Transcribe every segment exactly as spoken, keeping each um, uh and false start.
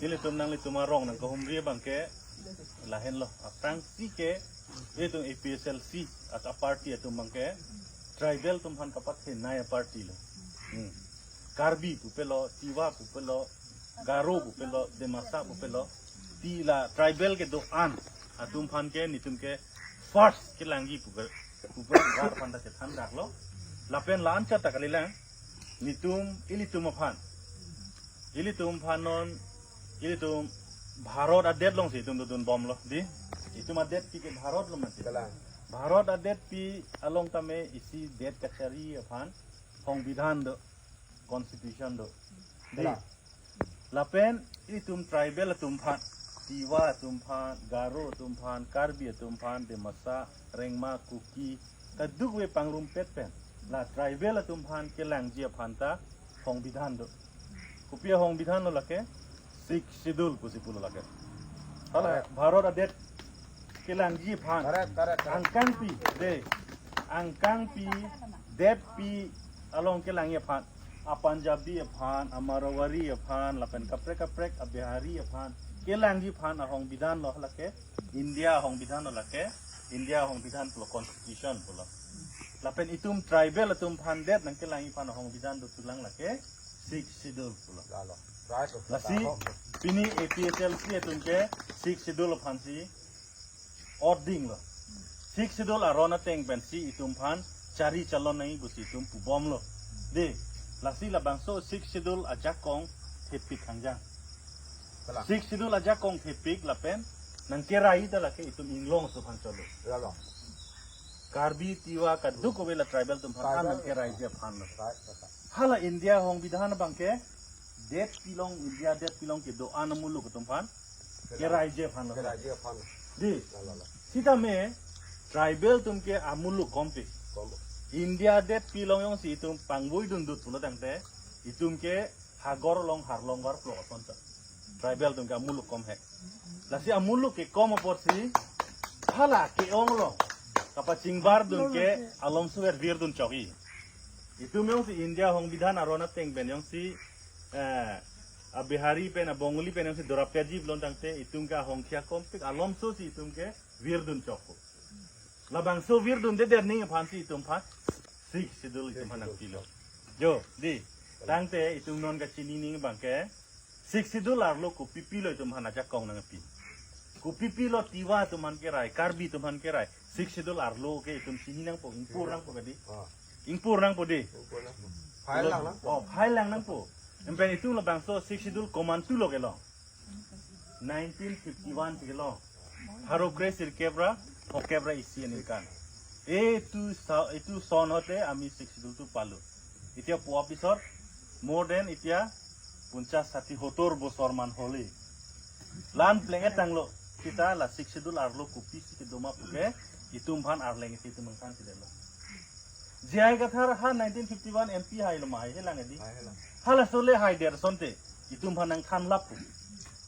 Ilitum nanglitum arong nangkahumri abangke lahenlo. Aphrangsi ke ilitum A P H L C at a party atum abangke tribal atum aphan kapathenei a party lo. Hmm. Karbi pupelo, Tiwa pupelo, Garo pupelo, Dimasa pupelo, ti la tribal kedo-an atum aphan ke nelitum ke first kelangji pu ke, pu ke aphan ta kethan daklo. Lapen la-an chot ta kalilang, nelitum, ilitum aphan, ilitum aphan non, ilitum Bharat adet alongsi itum dodun bomlo, di. Itum adetpi ke Bharat lo mati. Kalang. Bharat adetpi along tame isi det kachari aphan songbidhan do, constitution do. Di. Kalang. Lapen itum tribal atum aphan, Tiwa atum aphan, Garo atum aphan, Karbi atum aphan, Dimasa, Rengma, Kuki, kadokave pangrumpet pen la tribal atum aphan kelangji aphan ta songbidhan do. Kopi asongbidhan lo lake? Sixth Schedule pusi pulo lake. Hala, correct, Bharat adet kelangji aphan. Correct, correct, correct. Angkangpi, de. Angkangpi, detpi along kelangji aphan. A Punjabi aphan, a Marwari aphan, lapen kaprek kaprek, a Bihari aphan kelangji aphan asongbidhan lo lake. India asongbidhan lo lake. India asongbidhan pulo, constitution pulo. Lapen itum tribal atum aphan det nangkelangji aphan asongbidhan do tulang lake Sixth Schedule pulo. Lalo. Right. Lasi, lalo, pini A P H L C atum ke Sixth Schedule aphansi ording lo. Sixth Schedule aron ateng pensi itum aphan chari chalon nangji pusi itum pubomlo. De, lasi labangso Sixth Schedule ajakong thepik hangjang. Kalang. Sixth Schedule ajakong thepik lapen nangkerai ta lake itum Inglong aso aphan cholo. Lalo. Karbi, Tiwa, kadokave la tribal atum aphan, tribal, nangkeraiji aphan lo. Right, right, right. Hala India asongbidhan abangke detpi along, India detpi along kedo-an amuluk atum aphan, kalang, keraiji aphan lo. Keraiji aphan. Di. Lalo, lalo. Sitame tribal atum ke amuluk kompe. Kom. India detpi along jongsi itum pangvoidun dut pulo tangte, itum ke hagor along harlong varplok ason ta. Tribal atum ke amuluk kom he. Lasi amuluk kekom apotsi hala ke-ong along kapachingbardun ke alomso ver virdun chokji. Itum jongsi India asongbidhan aron ateng pen jongsi, eh, a Bihari pen, a Bengali pen jongsi dorapyaji pulo tangte, itum ke asongkhya kompik alomsosi itum ke virdun chokpo. Labangso virdundedet nangji aphansi itum aphan Sixth Schedule itum aphan nangpilo. Jo, di. Tangte itum non kachini nangji abangke Sixth Schedule arlo kopipi lo itum aphan ajakong nangpi. Kopipi lo Tiwa atum aphan kerai, Karbi atum aphan kerai. Sixth Schedule arlo ke itum chini nangpo, ingpur nangpo kadi. Ah. Ingpur nangpo di. Ingpur nangpo. File lang nangpo. Oh, file lang nangpo. Empen itum labangso Sixth Schedule komantu lo kelong? Nineteen fifty-one si kelong. Pharo kre sirkep ra phokep ra isi aningkan. Itu sa-, itu son hote ami Sixth Schedule tu palo. Itya po apisor more than itya ponchas sati hotor bosor man hole. La-an pleng-et tanglo. Sita la Sixth Schedule arlo kopisi kedo ma puke itum aphan arleng isi itum nangthanthedetlo. J I Kathar ha nineteen fifty-one M P hailo ma, haihe lang di. Haihe lang. Halaso le haidet asonte itum aphan nangthan lappo.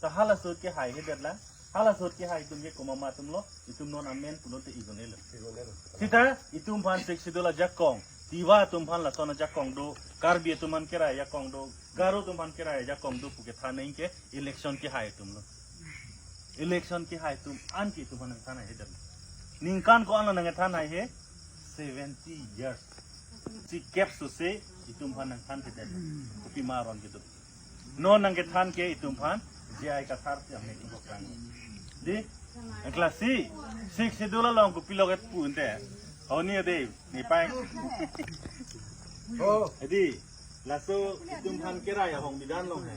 Ta halaso ke haihedet lang. Halaso kehai atum ke komat atum lo, itum non amen pulote igun-elo. Igun-elo. Sita itum aphan Sixth Schedule ajakong, Tiwa atum aphan lason ajakong do, Karbi atum aphan kerai ajakong do, Garo atum aphan kerai ajakong do pu kethan nangji ke election kehai atum lo. Election kehai atum an ke itum aphan nangthan haihedet. Ningkan ko-an lo nangthan haihe? Seventy years. Sikep suse itum aphan nangthanthedet. Kopima aron kedo. Non nangkethan ke itum aphan J I Kathar si amek nangkoklang. Di, class C, Sixth Schedule along kopilo ke pu ante. Honi ade, ni pai. Oh. Adi, laso itum aphan kerai asongbidhan along he.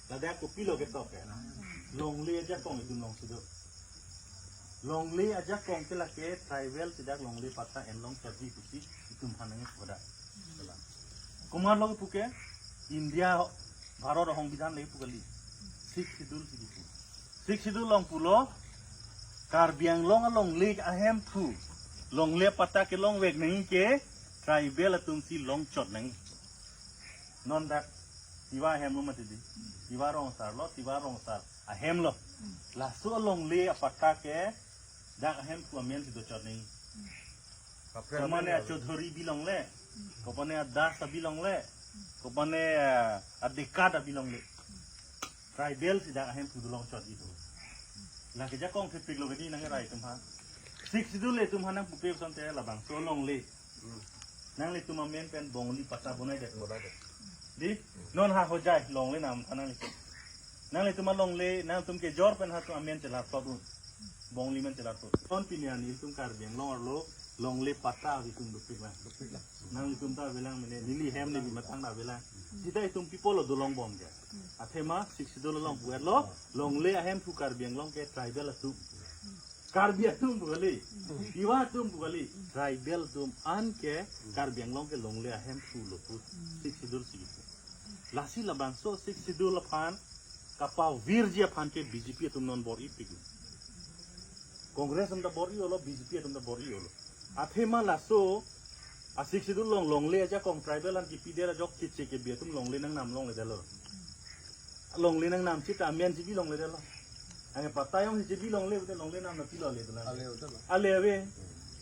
Ladak kopilo ketok he. Longle ajakong itum alongsi do. Longle ajakong ke lake tribal si dak longle patta en long charji pusi itum aphan nangkepu dak. Komat lo kepu ke India, Bharat asongbidhan le kepu kali. Sixth Schedule si kepu. Sixth Schedule along pulo Karbi Anglong alongle ahemphu longle patta kelongvek nangji ke tribal atum si longchot nangji. Non dak Tiwa ahem lo mati di. Tiwa rong asar lo, Tiwa rong asar ahem lo. Laso alongle apatta ke dak ahemphu amen si dochot nangji. Kaprek. Kopane amen a Chaudhary bilongle, kopane a Das abilongle, kopane a, a Dekat abilongle. Tribal si dak ahemphu dolong chot itu. Lake ajakong thepik lo kedi nang rai atum aphan. Sixth Schedule atum aphan nangpupe asonte labangso longle. Nanglitum amen pen Bongali patta bonai det. Bonai det. Di, non ha Hojai longle nam aphan nanglitum. Nanglitum alongle, nangtum kejor pen ha atum amen chelar tot un. Bongali amen chelar tot. Ton pini arni itum Karbi Anglong arlo longle patta itum dopik lang. Dopik lang. Nanglitum ta avelang mene, neli hem neli matang ta avelang. Sita itum pi apotlo dolong bom ke. Athema Sixth Schedule along pu-etlo, longle ahemphu Karbi Anglong ke tribal atum. Karbi atum pu kali, Tiwa atum pu kali, tribal atum anke Karbi Anglong ke longle ahemphu lo pu Sixth Schedule si kipu. Lasi labangso Sixth Schedule aphan kapavirji aphan ke B J P atum non bor-ipik. Congress atum ta bor-i-olo, B J P atum ta bor-i-olo. Athema laso a Sixth Schedule along longle ajakong tribal an kipi det ajok keche kebi atum longle nangnam longledetlo. Longle nangnam sita amen chebi longledetlo. Anke patta jongsi chebi longle pute longle nam na pilo le tu na. Ale udah lo. Ale ave.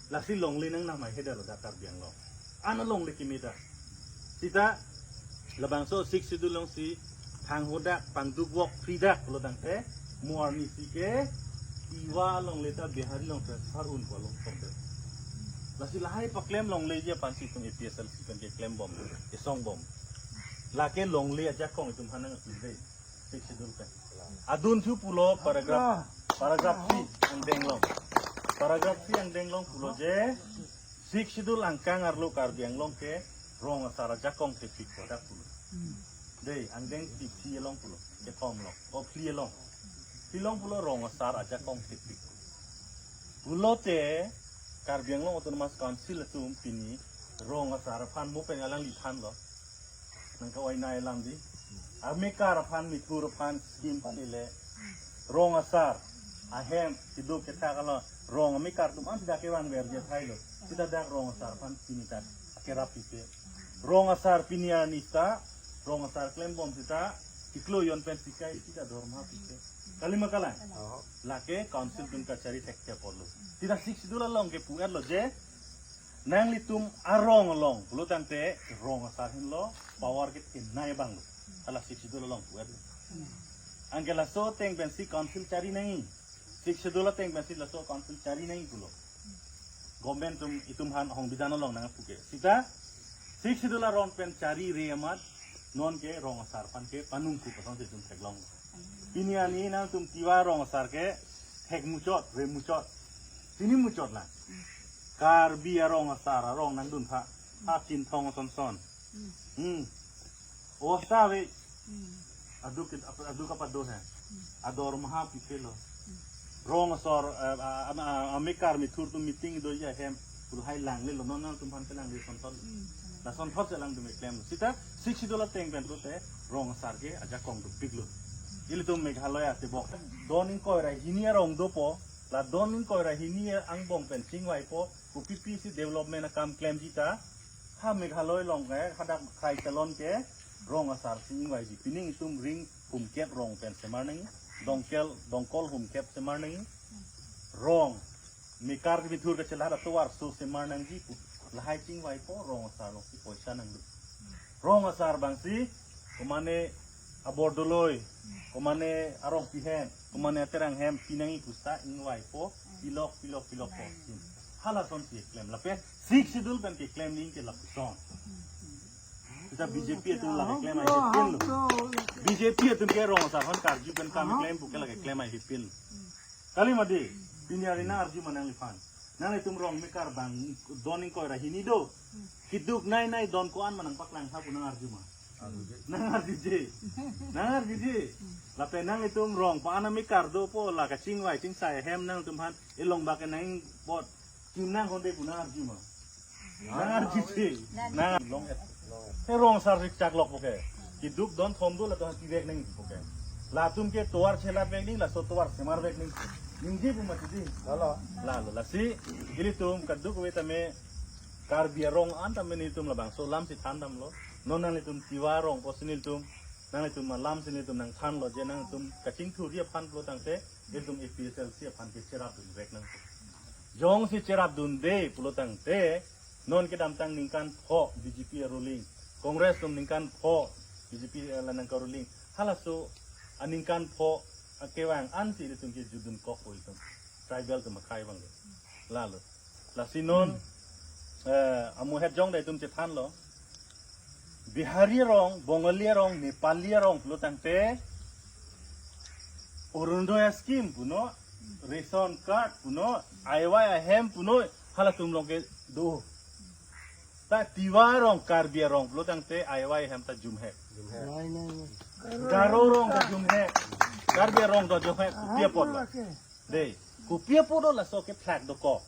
Lasi longle nangnam ahedetlo dak Karbi Anglong. Ana longle kimi ta. Sita labangso Sixth Schedule alongsi thang hodak pangduk wok fridak pulo tangte mo arni si ke Tiwa alongle ta Bihari along transfer un ko along tongte. Lasi lahai paklem longleji aphan si itum A P H L C pen keklem bom, kesong bom. Lake longle ajakong itum aphan nangklir dei. Sixth Schedule pen. Adun thu pulo paragraph, paragraph three angdeng along. Paragraph three angdeng along pulo je Sixth Schedule angkang arlo Karbi Anglong ke rong asar ajakong thepik kodak pulo. Dei, angdeng phli along pulo, kethom along, o phli along. Phli along pulo rong asar ajakong thepik. Pulote Karbi Anglong Autonomous Council atum pini rong asar aphan mo pen alangli thanlo. Nangka-oi nai alam di. Amekar aphan, mithur aphan scheme aphan ile. Rong asar ahem keduk kethak along rong amekar atum an sida kevangverji athai lo. Sita dak rong asar aphan pini ta kerap pipe. Rong asar pini arni sita rong asar klembom sita kiklo jon pen sikai sita dorma pipe. Kalima kalang. Lake council atum kachari thekthe apotlo. Sita Sixth Schedule along kepu-etlo je nanglitum arong along pulo tangte rong asar henlo power ke tenai abang lo. Hala Sixth Schedule along pu-etlo. Anke laso ateng pensi council chari nangji. Sixth Schedule ateng pensi laso council chari nangji pulo. Government atum itum aphan hong bidan along nangpuke. Sita Sixth Schedule arong pen chari re amat non ke rong asar aphan ke panung ku pasang si itum theklong. Pini arni nangtum Tiwa rong asar ke thek muchot, re muchot. Pini muchot lang. Karbi arong asar arong nangdun tha. Ha Chinthong ason son. Hmm. Osa ve. Aduk, aduk apa do hai. Ador maha pipelo. Rong asar, eh, a, a, a, amekar mithur atum meeting do ya hem. Pulhai langlelo non nangtum aphan ke langle sonthot. La sonthot si alangtum keklem. Sita Sixth Schedule ateng pen pulote rong asar ke ajakong dopiklo. Ilitum Meghalaya tebok. Don ingkoi ra hini arong dopo. La don ingkoi ra hini angbong pen chingvaipo. Kopi pisi development akam klemji ta. Ha Meghalaya along ke, hadak Krai Chalon ke, rong asar si ingvaiji. Pining itum ring humkep rong pen semar nangji. Dongkel, dongkol humkep semar nangji. Rong. Mekar kemithur kachelar atovar so semar nangji pu. Lahai chingvaipo rong asar alongsi poisa nangdo. Rong asar abangsi, komane abor doloi, komane arong pihen, komane aterang hem, pinangji pusta ingvaipo, pilok, pilok, pilok po. Hala asonsi keklem. Lapen Sixth Schedule pen keklem nangji ke lapuson. Kita B J P atum la keklem ahipin lo. B J P atum ke rong asar aphan karju pen kam keklem pu ke la keklem ahipin lo. Kali mati, pini arni nang arju ma nangliphan. Nanglitum rong mekar abang don ingkoi ra hini do. Keduk nai nai don ko-an ma nangpaklang tha pu nang arju ma. Nang arjuje. Nang arjuje. Lapen nanglitum rong pa-an amekar dopo la kachingvai chingsai ahem nangtum aphan ilong bak nang bot kim nang honde pu nang arju ma. Nang arjuje. Nang long et. He rong asar rik chak lok poke. Keduk don thom do latum aphan pivek nangji poke. Latum ke tovar chelar vek nangji, laso tovar semar vek nangji. Ningje pu mati di. Lalo. Lalo, lasi ilitum kadokave tame Karbi arong an tame nelitum labangso alam si thandamlo. Non nanglitum Tiwa arong pusi nelitum, nanglitum alam si nelitum nangthanlo je nangtum kachingthurji aphan pulo tangte, ilitum A P H L C aphan ke cherapdun vek nang. Jongsi cherapdunde pulo tangte, non kedamtang ningkan pho B J P ruling, Congress atum ningkan pho B J P la nangka ruling. Halaso aningkan pho akevang ansi ilitum kejutdun kok po itum. Tribal atum akhei abang ke. Lalo. Lasi non, eh, amuhet jong ta itum chethanlo. Bihari arong, Bongali arong, Nepali arong pulo tangte Orunodoi scheme punon, ration card punon, aiwai ahem punon, halatum along ke do. Ta Tiwa arong, Karbi arong pulo tangte aiwai ahem ta jumhek. Jumhek. Nai, nai, nai. Garo arong ta jumhek. Karbi arong ta jumhek. Kopi apotlo? Dei, kopi apotlo laso kephlak dokok?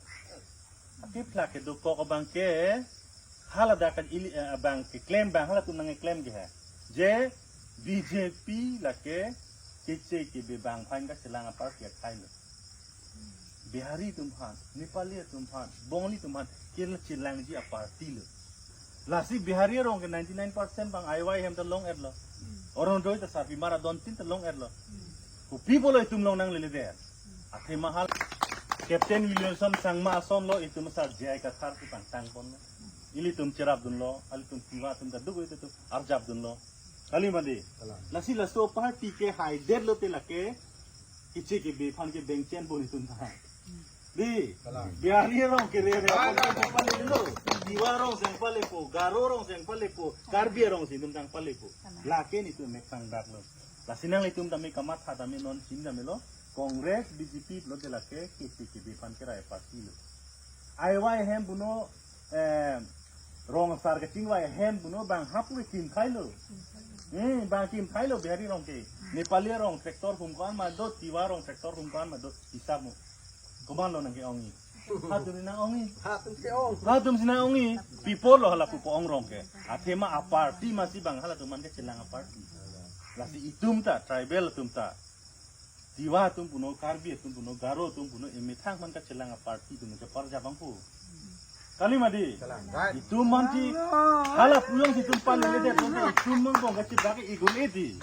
Kephlak kedokok abang ke haladak kan ili, eh, abang keklem abang halatum nangkeklem ke ha. Je B J P lake keche kebe abang aphan kachelang aparty akhailo. Bihari atum aphan, Nepali atum aphan, Bongali atum aphan, kela chelangji aparty lo. Lasi Bihari arong ke ninety-nine percent abang aiwai ahem ta long-etlo. Orunodoi ta sarpi mara dontin ta long-etlo. Kopi pulo itum along nangleledet? Athema hal Captain Williamson Sangma asonlo itum asar J I Kathar si pangtang ponlo. Ilitum cherapdunlo, alitum Tiwa atum kaduk itum arjapdunlo. Kali mati? Kalang. Lasi laso aparty ke haidetlo te lake keche kebe aphan ke bengchen pon itum ta. Dei, Kalang. Bihari arong ke rere aphan ke palepo, Tiwa arong si palepo, Garo arong si palepo, Karbi arong si itum ta palepo. Kalang. Lake netum mek pangdaklo. Lasi nanglitum tame kamatha tame non chin tame lo. Congress, B J P pulote lake keche kebe aphan kerai aparty lo. Aiwai ahem punon, eh, rong asar kachingvai ahem punon abang hapu kim khailo. Hmm, abang kim khailo Bihari arong ke. Nepali arong tractor hum ko-an ma do, Tiwa arong tractor hum ko-an ma do, hisap mo. Komatlo nangke-ongji? Halatum nang-ongji. Halatum ke-ong. Halatum si nang-ongji. Pi apotlo hala pupo-ong arong ke? Athema aparty masi abang halatum aphan kachelang aparty. Lasi itum ta, tribal atum ta, Tiwa atum punon, Karbi atum punon, Garo atum punon, emethang aphan kachelang aparty atum ke parjap abang pu. Kali mati? Kalang. Itum aphan si hala pu jongsi itum paledet, itum angbong kachebak ke igun-e dei.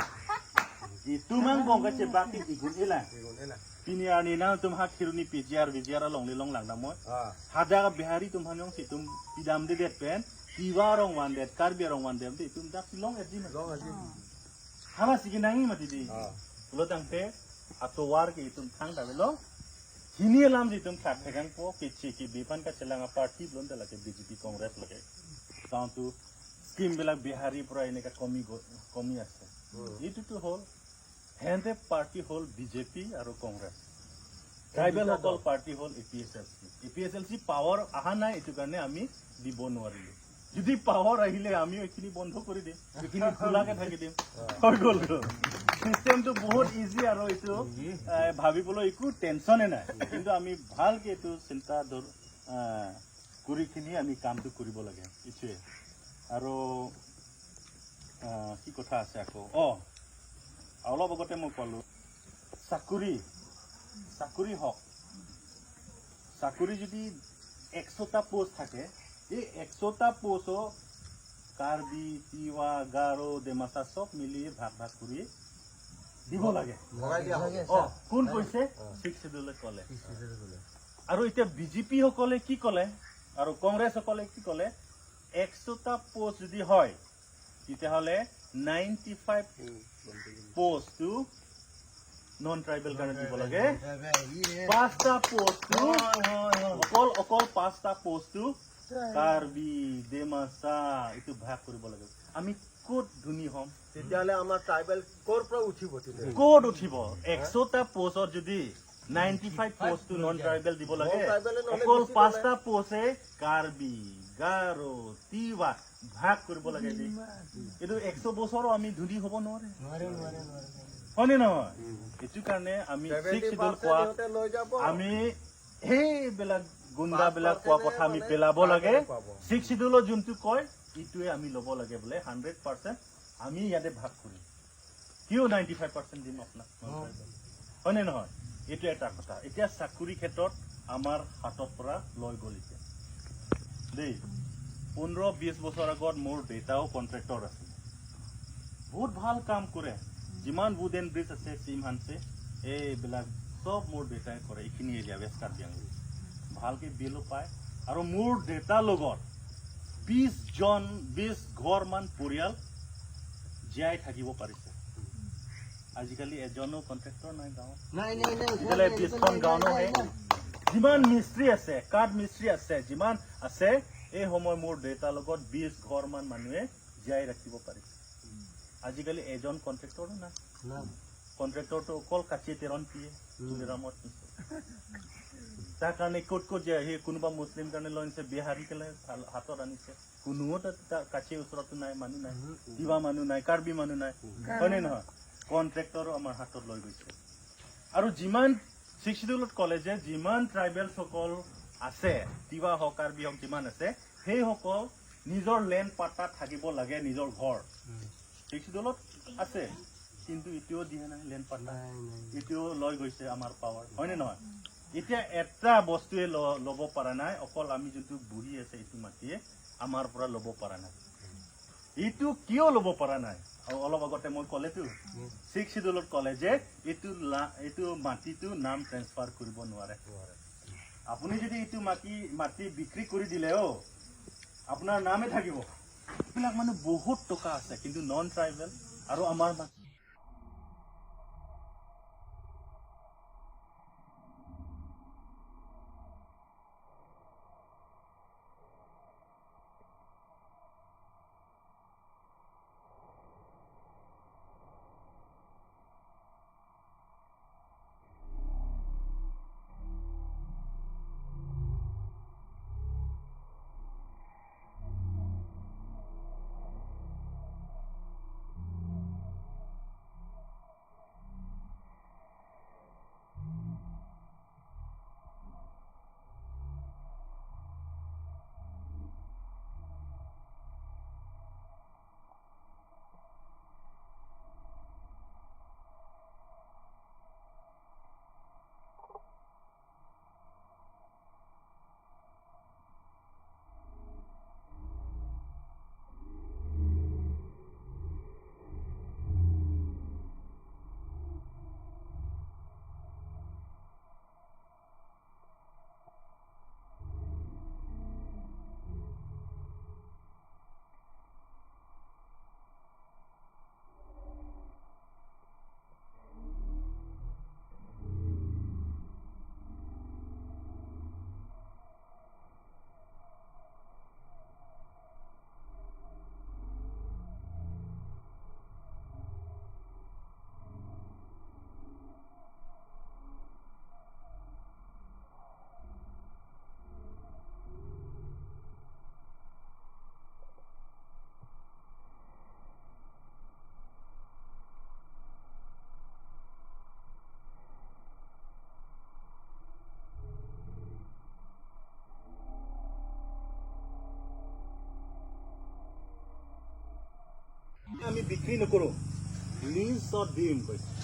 Itum angbong kachebak ke igun-e lang. Igun-e lang. Pini arni nangtum ha Kheroni P G R, V G R along le long lang damnoi. Ah. Hadak Bihari atum aphan jongsi itum pidamdedet pen, Tiwa arong vandet, Karbi arong vandet, itum dak si long-etji ma? Long-etji. Halasi kenangji mati dei. Ah. Pulo tangte atovar ke itum thangta avelo. Hini alam si itum khat thegang po, keche kebe aphan kachelang aparty pulote lake B J P, Congress lake. Tantu scheme bilak Bihari pura eneka komi go-, komi ase. Hmm. Etu tu hol, hente party hol B J P aru Congress. Tribal সকল party হ'ল A P H L C. A P H L C power অহা নাই, এইটো কাৰণে আমি দিব নোৱাৰিলো। যদি power আহিলে আমিও এইখিনি বন্ধ কৰি দিম, এইখিনি খোলাকে থাকি দিম। হৈ গ'ল তো। চিষ্টেমটো বহুত ইজি আৰু এইটো, এ, ভাবিবলৈ একো টেনচনে নাই। কিন্তু আমি ভালকে এইটো চিন্তা ধৰ-, আ, কৰি কিনি আমি কামটো কৰিব লাগে, এইটোৱে। আৰু, আহ, কি কথা আছে আকৌ? অ, অলপ আগতে মই ক'লো, চাকৰি, চাকৰি হওক, চাকৰি যদি একশটা পোষ্ট থাকে, এই একশটা পোষ্টত কাৰ্বি, তিৱা, গাৰো, ডিমাচা চব মিলি ভাগ ভাগ কৰি দিব লাগে। ভগাই দিয়া হ'ব। অ, কোন কৈছে? অ। ছিক্স শ্বিডিউলে ক'লে। ছিক্স শ্বিডিউলে ক'লে। আৰু এতিয়া বি জে পি সকলে কি ক'লে আৰু কংগ্ৰেছ সকলে কি ক'লে, একশটা পোষ্ট যদি হয়, তেতিয়াহ'লে নাইণ্টি ফাইভ পোষ্টটো নন ট্ৰাইবেল কাৰণে দিব লাগে। পাঁচটা পোষ্টটো অকল, অকল পাঁচটা পোষ্টটো কাৰ্বি, ডিমাচা এইটো ভাগ কৰিব লাগে। আমি ক'ত ধনী হ'ম? তেতিয়াহ'লে আমাৰ ট্ৰাইবেল ক'ৰ পৰা উঠিব তেতিয়া? ক'ত উঠিব? একশটা পোষ্টত যদি নাইণ্টি ফাইভ পোষ্টটো নন ট্ৰাইবেল দিব লাগে, নন ট্ৰাইবেলে নহ'লে অকল বেছি পাঁচটা পোষ্টে কাৰ্বি, গাৰো, তিৱা ভাগ কৰিব লাগে দেই। এইটো একশ বছৰো আমি ধনী হ'ব নোৱাৰে। নোৱাৰে, নোৱাৰে, নোৱাৰে। হয়নে নহয়? এইটো কাৰণে আমি ছিক্স শ্বিডিউল কোৱা, সিহঁতে লৈ যাব। আমি সেইবিলাক গুণ্ডাবিলাক কোৱা কথা আমি পেলাব লাগে। ছিক্স শ্বিডিউলত যোনটো কয়, এইটোৱে আমি ল'ব লাগে বোলে, হাণ্ড্ৰেড পাৰ্চেণ্ট আমি ইয়াতে ভাগ কৰিম। কিয় নাইণ্টি ফাইভ পাৰ্চেণ্ট দিম আপোনাক? হয়নে নহয়? এইটো এটা কথা। এতিয়া চাকৰি ক্ষেত্ৰত আমাৰ হাতৰ পৰা লৈ গ'ল এতিয়া দেই। পোন্ধৰ বিশ বছৰ আগত মোৰ দেউতাও কণ্ট্ৰেক্টৰ আছিল, বহুত ভাল কাম কৰে। যিমান উডেন ব্ৰিজ আছে, চিম হানছে, এইবিলাক চব মোৰ দেউতাই কৰে, এইখিনি এৰিয়া ৱেষ্ট কাৰ্বি আংলং। ভালকে বিলো পায়। আৰু মোৰ দেউতাৰ লগত বিশ জন, বিশ ঘৰমান পৰিয়াল জীয়াই থাকিব পাৰিছে। আজিকালি এজনো কণ্ট্ৰেক্টৰ নাই গাঁৱত। নাই, নাই, নাই, আজিকালি নাই, বিশখন নাই, গাঁও নাই, নহয়। নাই। যিমান মিস্ত্ৰী আছে, কাঠ মিস্ত্ৰী আছে, যিমান আছে, এই সময় মোৰ দেউতাৰ লগত বিশ ঘৰমান মানুহে জীয়াই ৰাখিব পাৰিছে। আজিকালি এজন কণ্ট্ৰেক্টৰো নাই। নাই। কণ্ট্ৰেক্টৰটো অকল কাচিয়ে তেৰণ পিয়ে, উম। তুলিৰামত নিছে। তাৰ কাৰণে ক'ত ক'ত যায়, সেই কোনোবা মুছলিম কাৰণে লৈ আনিছে, বিহাৰী কাৰণে হাতত আনিছে। কোনো এটা, এটা কাচিৰ ওচৰতো নাই, মানুহ নাই, উম, উম। তিৱা মানুহ নাই, কাৰ্বি মানুহ নাই, উম। হয়নে নহয়? কণ্ট্ৰেক্টৰো আমাৰ হাতত লৈ গৈছে। আৰু যিমান ছিক্স শ্বিডিউলত ক'লে যে যিমান ট্ৰাইবেলসকল আছে, তিৱা হওক, কাৰ্বি হওক, যিমান আছে, সেইসকল নিজৰ লেণ্ড পাট্টা থাকিব লাগে, নিজৰ ঘৰ। উম। ছিক্স শ্বিডিউলত আছে, কিন্তু এতিয়াও দিয়া নাই লেণ্ড পাট্টা। নাই, নাই। এতিয়াও লৈ গৈছে আমাৰ পাৱাৰ, হয়নে নহয়? এতিয়া এটা বস্তুৱে ল-, ল'ব পৰা নাই, অকল আমি যোনটো বহি আছে এইটো মাটিয়ে আমাৰ পৰা ল'ব পৰা নাই। এইটো কিয় ল'ব পৰা নাই? অ-, অলপ আগতে মই ক'লেতো, উম। ছিক্স শ্বিডিউলত ক'লে যে এইটো লা-, এইটো মাটিটো নাম ট্ৰেন্সফাৰ কৰিব নোৱাৰে। নোৱাৰে। আপুনি যদি এইটো মাটি, মাটি বিক্ৰী কৰি দিলেও আপোনাৰ নামে থাকিব। এইবিলাক মানুহ বহুত টকা আছে, কিন্তু নন ট্ৰাইবেল আৰু আমাৰ মা- আমি বিক্ৰী নকৰোঁ, লিজত দিম কৈছে।